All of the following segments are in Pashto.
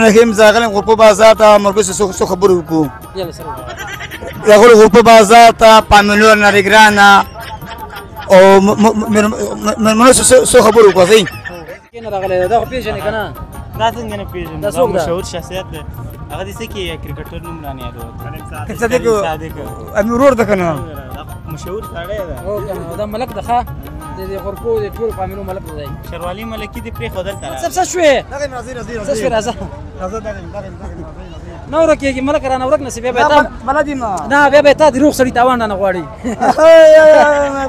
رحیم زاغلم غرپو بازار ته مرګ څو خبرې وکړو. راغلو غرپو بازار ته پاملور نریګرانه او مېرمنو څو خبرې وکړو. صحیح نه راغلی دا خو پېژنې که نه؟ دا څنګه نه پېژنم، دا څوک ده؟ مشهور شخصیت دی. هغه د څه کې کرکټر نوم رانه یادوه، صادق امیر ورور ده که نه؟ مشهور سړی ده. هو که نه، دا ملک ده. ښه د دې غرپو د ټولو فامیلو ملک دی. شروالي ملکي دې پرېښودل ته څه شوې؟ راځي راځي څه شوې؟ راځه راځه. دغه دغه دغه نه ورکېږي ملک، رانه ورک نه شي. بیا به تا بلد یم نه، بیا به تا د روغ سړي تاوان رانه غواړي.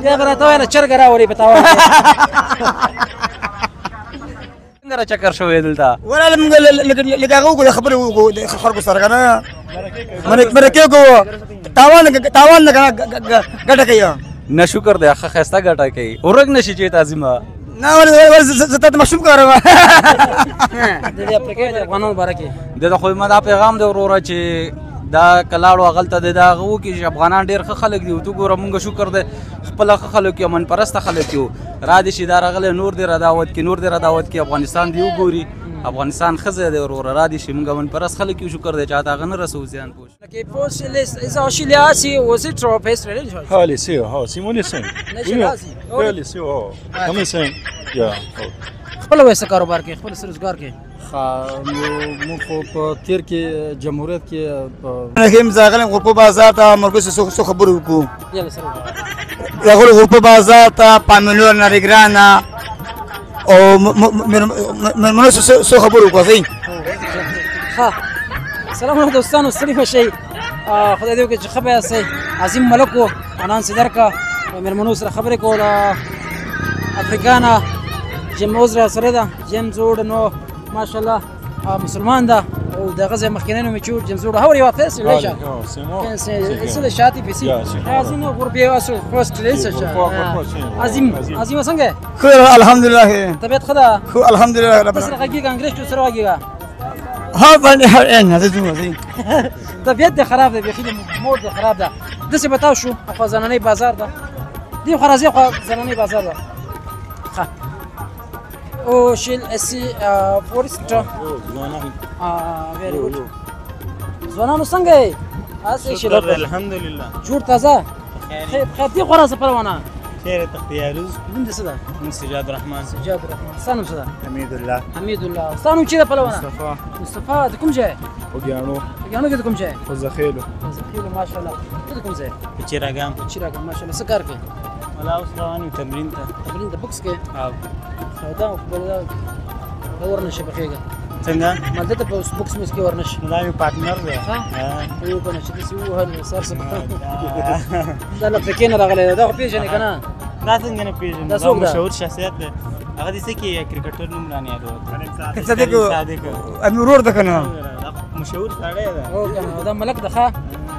بیا به راته وایي چرګه راولي په تاوان. څنګه را چکر شوی دلته؟ ولا موږ لږ هغه وکړو، خبرې وکړو د خلکو سره که نه، مرکې وکړو. تاوان تاوان نه ګټه کوي. نه شکر دی، ښه ښایسته ګټه کوي. ورک نه شي چې تعظیمه نه ولې زه ته مشروب کاروم. د دې افریقې د افغانانو باره کې د خو ما دا پیغام دی وروره چې دا کلاړو هغلته د دا هغه وکړي چې افغانان ډېر ښه خلک دي. ته ګوره مونږ شکر دی خپله ښه خلک یو، منپرسته خلک یو. را دې شي دا راغلی نور دې را دعوت کړي، نور دې را دعوت کړي، افغانستان دې وګوري. افغانستان ښه ځای دی وروره، را دې شي. مونږ منپرست خلک یو، شکر دی چاته هغه نه رسوو زیان پوه. خپل وایي څه کاروبار کوي، خپل څه روزګار کوي؟ ښه موږ خو په تېر کې جمهوریت کې رحیم زاغلم غرپو بازار ته مرګ څو خبرې وکړو. راغلو غرپو بازار ته پاملور نریګرانه او مېرمنو څو خبرې وکړو. صحیح. ښه سلام علیکم دوستانو، ستړي مه شئ. خدای دې وکړي چې ښه به یاستئ. عظیم ملک و انان سیدرکه مېرمنو سره خبرې کوله. افریقا نه جیم اوز را سره ده، جیمز ووډ نو ماشاءالله مسلمان ده او دغه ځای مخکنی نوم یې چې جیمز ووډ. How are you? First relation. Simon. شاتي پیسې عظیم غربي اصل فرست ریلیشن. عظیم عظیم څنګه؟ ښه الحمدلله. طبیعت ښه ده؟ ښه الحمدلله. رب سره غږیږه، انګلیش ته سره غږیږه. ها باندې هر ان زه زه طبیعت دې خراب دی، بیخي مور دې خراب ده. داسې به تاو شو. خو زنانۍ بازار ده دې، خو راځي خو زنانۍ بازار ده. ښه او شیل اسی فورست ویری ګډ. ځوانانو څنګه یې؟ هسې شیل الحمدلله جوړ تازه خیر خیر دې. خو راځه پروانه خیر تختیاروز. نوم دې څه ده؟ نوم سجاد الرحمن. سجاد الرحمن. ستا نوم څه ده؟ حمید الله. حمید الله. ستا نوم چېرې پلوانه؟ مصطفی. مصطفی د کوم ځای؟ خوږیاڼو. خوږیاڼو کې د کوم ځای؟ خوزخېلو. خوزخېلو ماشاءالله. ته د کوم ځای؟ چراګام. چراګام ماشاءالله. څه کار کوې؟ ولا اوس روان یو تمرین ته. تمرین ته بوکس کوې؟ او دا خو دا ورنه شي پخېږه. څنګه؟ مالته ته په بوکس موس کې ورنه شي. دا مې پارټنر دی. ښه یو کنه چې داسې ووهل سر څه. دا له افریقې نه راغلی دی، دا خو پېژنې که نه؟ دا څنګه نه پېژنم، دا څوک ده؟ مشهور شخصیت دی. هغه د څه کې کرکټر نوم رانه یادوه، صادق صادق امیر ورور ده که نه؟ مشهور سړی ده. هو که نه، دا ملک ده. ښه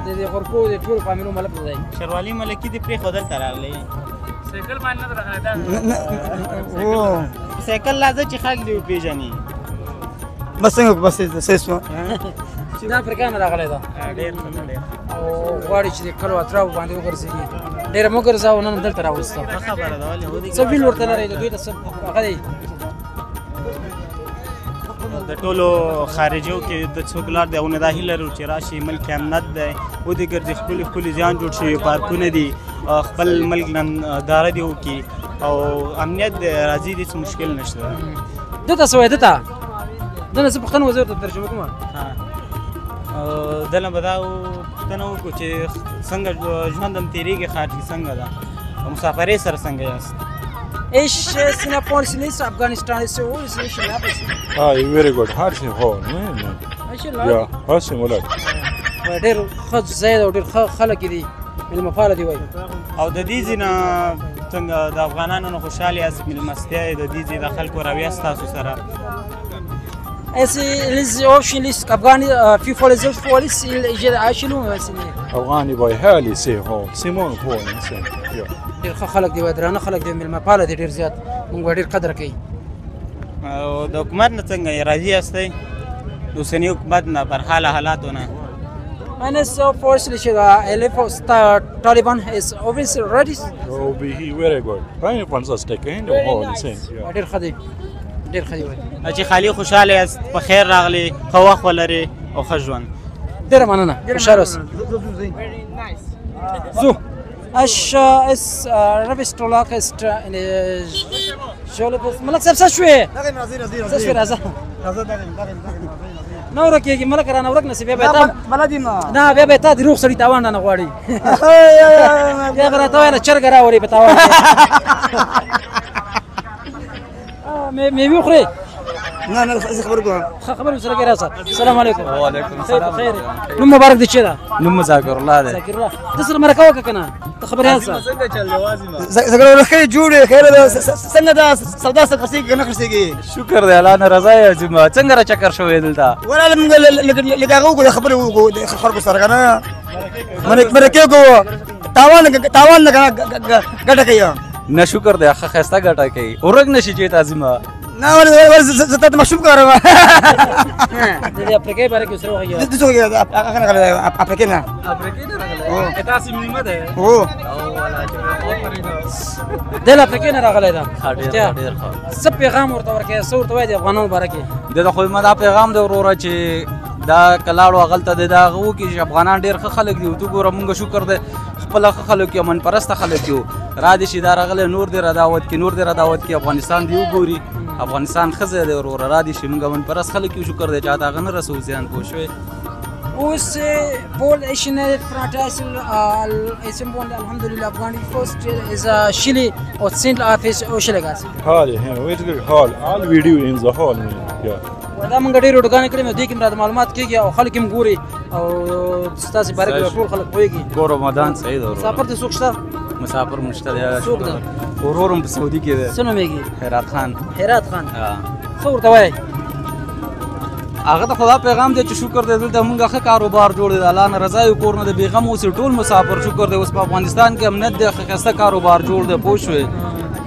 د دې غرپو د ټولو فامیلو ملک دی. شروالي ملکي دې پرېښودل ته راغلی. سایکل باندې نه راغلی دا؟ سایکل لازه چې خلک دې وپېژني. بس څنګه بس څه دا افریقا نه راغلی ده. ډېر ښه ډېر. او غواړي چې د کلو اطرافو باندې وګرځېږي. ډېر مو ګرځاوه، نن دلته راوسته. ښه خبره ده. ولې ودې څه ویل ورته لرئ د دوی ته؟ څه هغه دی د ټولو خارجو کې د څوک لار دی، هغونه دا هیله لرو چې راشي، ملک امنیت دی، ودې ګرځي، ښکلي ښکلي ځایان جوړ شوي، پارکونه دي، خپل ملک ننداره دې وکړي او امنیت دی، راځي دي، څه مشکل نشته. ده ته څه وایې؟ ده ته دنه څه پوښتنه وزه ورته ترجمه کومه. دنه به دا پوښتنه وکړو چې څنګه ژوند هم تېرېږي ښار کې، څنګه ده مسافرۍ سره، څنګه یاست؟ ايش سينا بوليس افغانستان سو ايش لابس؟ ها very good. هرسي هو يا هرسي ولد. ډېر ښه ځای دی او ډېر ښه خلک دي، مېلمه پاله دي وایي. او د دې ځای نه څنګه د افغانانو نه خوشحاله یاست؟ مېلمستیا یې د دې ځای د خلکو رویه ستاسو سره؟ افغاني في فولز فولس عايشين. افغاني باي هالي سي هو سيمون هو انسان. ډېر ښه خلک دي، درانه خلک دي، مېلمه پاله دي ډېر زیات، موږ ډېر قدر کوي. او د حکومت نه څنګه راضي یاستئ؟ د اوسني حکومت نه، برحاله حالاتو نه؟ And so fortunately, Taliban is obviously ready. Oh, be he very good. Very fantastic. ډېر ښه دی. ډېر ښه دی وایي چې خالي خوشحاله یاست، په خیر راغلي، ښه وخت ولري او ښه ژوند. ډېره مننه، خوشحاله اوسئ. ځو. اش اس ربستولاک است شولې ملک صاحب څه شوې؟ څه شوې؟ راځه نه ورکېږي ملک، رانه ورک نه شي، بیا به تا نه، بیا به تا د روغ سړي تاوان رانه غواړي، بیا به راته وایي چرګه راولي په تاوان. مېوې خورې؟ نه نه، زه خبر کوم. ښه خبرې سره کوې، راځه. السلام علیکم. وعلیکم السلام. خیر، نوم مبارک دې چېرې ده؟ نوم مې ذاکر الله دی. ذاکر الله، ته سره مرکه وکړه که نه، ته خبریال شه. څنګه چل دی وازي ما؟ ذاکر ښه جوړ خیر ده، څنګه ده سودا څه خرڅېږي که نه خرڅېږي؟ شکر دی الله نه رضا یې عظیمه. څنګه را چکر شوی دلته؟ ولا موږ لږ هغه وکړو، خبرې وکړو د خلکو سره که نه، مرکې وکړو، تاوان تاوان نه ګټه کوي. نه شکر دی، ښه ښایسته ګټه کوي، ورک نه شي چې عظیمه. نه ولې زه ته مشروب کاروم. د دې افریقې باره کې سره وغږېږه. د څه هغه نه راغلی؟ افریقې نه، افریقې نه راغلی. تاسو میلمه دی؟ هو، دی له افریقې نه راغلی ده. ډېر ډېر ښه. څه پیغام ورته ورکوې، څه ورته وایې د افغانانو باره کې؟ د ده خو ما دا پیغام دی وروره چې دا که لاړو هغلته د دا هغه وکړي چې افغانان ډېر ښه خلک دي، ته ګوره موږ شکر دی خپله ښه خلک یو، امن پرسته خلک یو. را دې شي، دا راغلی نور دې را دعوت کړي، نور دې را دعوت کړي، افغانستان دې وګوري، افغانستان ښه ځای دی وروره، را دې شي، موږ امن پرست خلک یو، شکر دی چاته هغه نه رسوو زیان، پوه شوې؟ اوس بول اشنه فراتاسل اسم بول الحمد لله افغاني فوست از شيلي او سنت افيس او شلګاس حالي هي ويت حال ال فيديو ان ذا حال يا. دا مونږ ډېر وډګانې کړې، مې دې کې راته معلومات کېږي او خلک هم ګوري او ستاسو باره کې ټول خلک پوهېږي. ګور رمضان صحیح دی. مسافر دې څوک شته؟ مسافر مونږ شته دی. څوک دی؟ ورور هم په سعودي کې دی. څه نومېږي؟ حیرات خان. حیرات خان، څه ورته وایې؟ هغه ته خدا پیغام دی چې شکر دی دلته مونږ ښه کاروبار جوړ دی، الله نه رضا یو، کور نه د بېغم اوسي ټول مسافر، شکر دی اوس په افغانستان کې امنیت دی، ښه ښایسته کاروبار جوړ دی، پوه شوې؟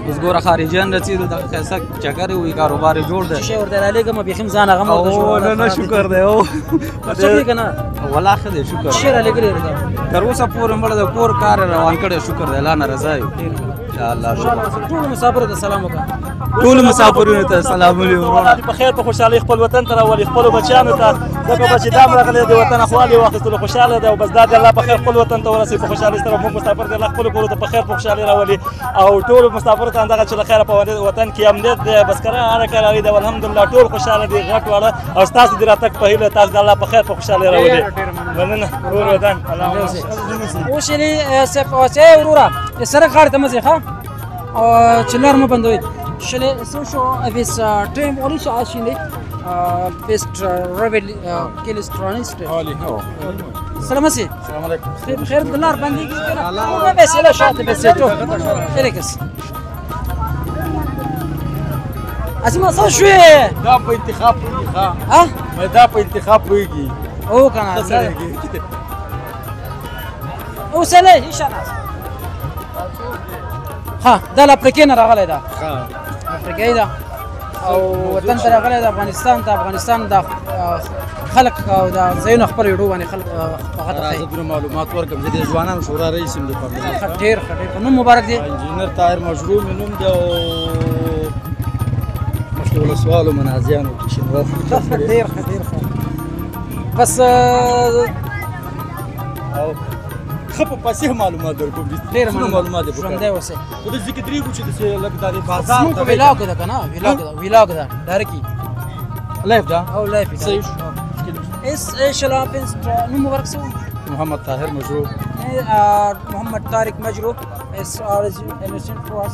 اوس ګوره خارجیان راځي دلته ښه ښایسته چکرې وي، کاروبار یې جوړ دی. څه شی ورته رالېږم، بېخي هم ځان هغه هم ورته جوړ. نه نه شکر دی. او څوک دی که نه؟ ولا ښه دی شکر. څه شی رالېږلی ورته؟ تر اوسه پورې مړه د کور کار یې روان کړی، شکر دی الله نه رضا یو. الله شکر. ټولو مسافرو ته سلام وکړه. ټولو مسافرونو ته سلامونه وروره. په خیر په خوشحالۍ خپل وطن ته راولي، خپلو بچیانو ته، ځکه به چې دا هم راغلی د وطن احوال یې واخیستلو، خوشحاله دی او بس دا د الله په خیر خپل وطن ته ورسوي په خوشحالۍ سره. موږ مسافر د الله خپلو کورو ته په خیر په خوشحالۍ راولي او ټولو مسافرو ته همدغه چې له خیره په وطن کې امنیت دی، بس کراره کراري دی، الحمدلله ټول خوشحاله دي، غټ واړه، او ستاسو د راتګ په هیله تاسو د الله په خیر په خوشحالۍ راولي. مننه ورور وطن. اوس یې صاحب اوسې وروره سړک غاړې ته مه ځئ ښه، او چې لار مه بندوئ. شله سوشو افیس ټیم اولی شو اشینه بیست رابل کلیسترانیست. حالي هو. سلام سي. السلام علیکم. خیر خیر دلار باندې کنه بس لا شاته بس تو خیرکس اسمع څه شوې؟ دا په انتخاب پوهېږي. ښه ها دا په انتخاب پوهېږي. او کنه اوس له هیڅ نه. ها دا له افریقې نه راغلی ده، افریقایي ده او وطن ته راغلی ده، افغانستان ته. افغانستان د خلک او د ځایونه خپل ویډیو باندې خلک هغه ته زه دومره معلومات ورکړم، زه د ځوانانو شورا رئیس یم د پارلمان. ښه ډېر ښه ډېر ښه. نوم مبارک دی؟ انجینر طاهر مجروح مې نوم دی او مخکې ولسوالو منازیانو کې شنوار. ډېر ښه ډېر ښه. بس او ښه په فصیح معلومات درکوم. ډېر مننه، معلومات دې ژوندی اوسې. خو د ذکر درېږو چې داسې لږ دا د بازار زموږ په ویلاګ ده که نه، ویلاګ ده، ویلاګ ده ډایرکټ لایف ده او لایف ده. صحیح. اس شلافنس نوم مبارک څه؟ محمد طاهر مجروح. محمد طارق مجروح اس ار انسنت فور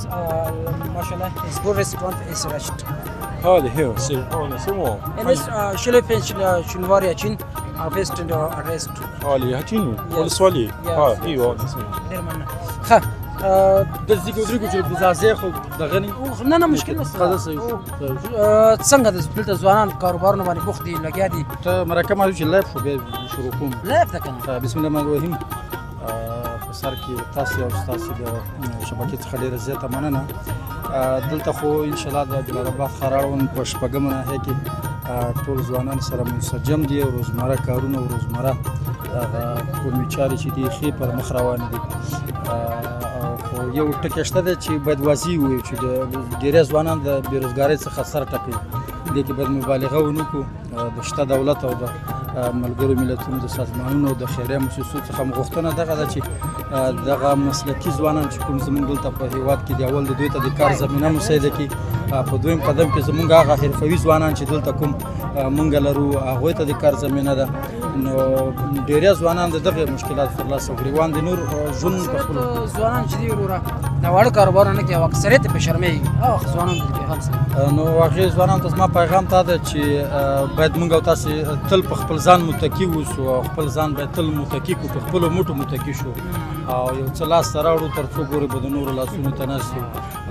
ماشاءالله اس ګور ریسټورانت اس رشت. حالي هي سي هون سمو انس شلافنس شنواریا چین فيست ريست. حالي هاتينو ولسوالي. ها ايوه ډېر مننه. ښه د ذکر درېږو چې د ځاځی خو دغه نه نه نه مشکل نشته. ښه صحیح. څنګه د دلته ځوانان کاروبارونه باندې بوخت دي، لګیا دي؟ ته مرکه ما چې لایف خو بیا شروع کوم. لایف ده که نه؟ بسم الله الرحمن الرحیم. په سر کې تاسو او ستاسو د شبکې څخه ډېره زیاته مننه. دلته خو انشاءالله د جلال اباد ښار اړوند په شپږمه ناحیه کې ټول ځوانان سره منسجم دي او روزمره کارونه او روزمره هغه کومې چارې چې دي ښې پر مخ روانې دي. او خو خو یو ټکی شته دی چې باید واضح ووایو چې ډېری ځوانان د بېروزګارۍ څخه سر ټکوي. دې کې باید مبالغه ونه کړو. د شته دولت او د ملګرو ملتونو د سازمانونو او د خیریه موسسو څخه مو غوښتنه دغه ده چې دغه مسلکي ځوانان چې کوم زموږ دلته په هیواد کې دی، اول د دوی ته د کار زمینه مساعده کړي. په دویم قدم کې زموږ هغه حرفوي ځوانان چې دلته کوم مونږ لرو هغوی ته د کار زمینه ده. نو ډېری ځوانان د دغه مشکلات تر لاسه ګریوان دي. نور ژوند په خپل ځوانان چې دي وروره دا واړه کاروبارونه نه کوي، اکثریت په شرمېږي. هغه ځوانان د پیغام سره نو هغې ځوانانو ته زما پیغام دا ده چې باید مونږ او تاسې تل په خپل ځان متکي اوسو او خپل ځان باید تل متکي کړو، په خپلو مټو متکي شو او یو څه لاس ته راوړو تر څو پورې به د نورو لاسونو ته ناست یو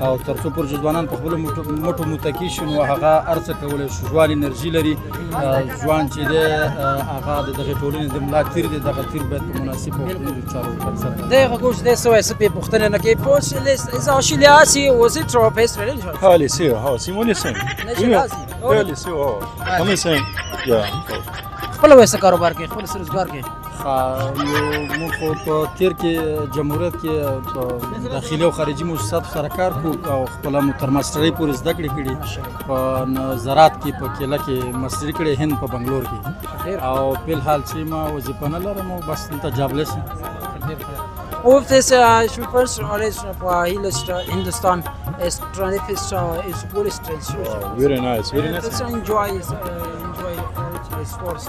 او تر څو پورې چې ځوانان په خپلو مټو متکي شي نو هغه هر څه کولی شي. ځوان انرژي لري، ځوان چې دی هغه د دغې ټولنې د ملا تیر دی، دغه تیر باید په مناسبو وختونو چارو ترسره کړي. دغه ګوش دی څه وایي، څه پې پوښتنه نه کوي. خپله وایي څه کاروبار کوي، خپل څه روزګار کوي؟ نو موږ خو په تېر کې جمهوریت کې په داخلي او خارجي موسساتو سره کار کوو او خپله مو تر ماسټرۍ پورې زده کړې کړي. په زراعت کې په کیله کې ماسټري کړې، هند په بنګلور کې، او په الحال چې ما وظیفه نه لرم او بس دلته jobless یم. Hindustan is Very nice, very nice. Enjoy sports.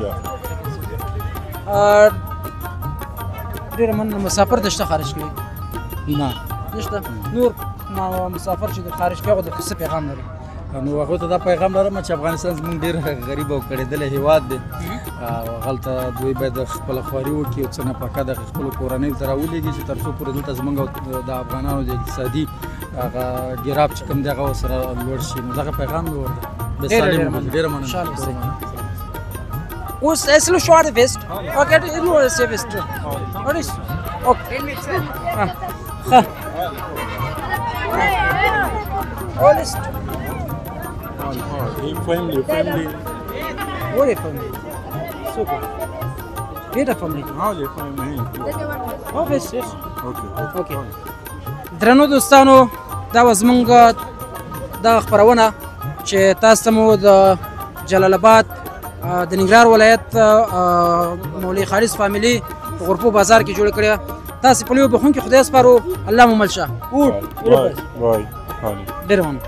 Ja. ډېره مننه. مسافر د شته خارج کې؟ نه نشته. نور مسافر چې د خارج کې هغه د څه پیغام لري؟ نو هغوی ته دا پیغام لرم چې افغانستان زموږ ډېر غریب او کړېدلی هیواد دی او هلته دوی باید خپله خواري وکړي او څه نفقه د خپلو کورنیو ته راولېږي چې تر څو پورې دلته زموږ او د افغانانو د اقتصادي هغه ګراف چې کوم دی هغه ورسره لوړ شي. نو دغه پیغام مې ورته. ډېره مننه. اوس اسلو شوار ویست اوکې نو سه ویست اورس اوکې ها اولست Family, family. What family? Super. ډېره family. How family? Oh, yes, yes. Okay, okay. درنو دوستانو، دا وه زمونږ دغه خپرونه چې تاسو ته مو د جلال آباد د ننګرهار ولایت مولوي خالص فامیلي په غرفو بازار کې جوړه کړې. تاسې په لویو بخښونکي خدای سپارو. الله مو مل شه. بای بای. ډېره مننه.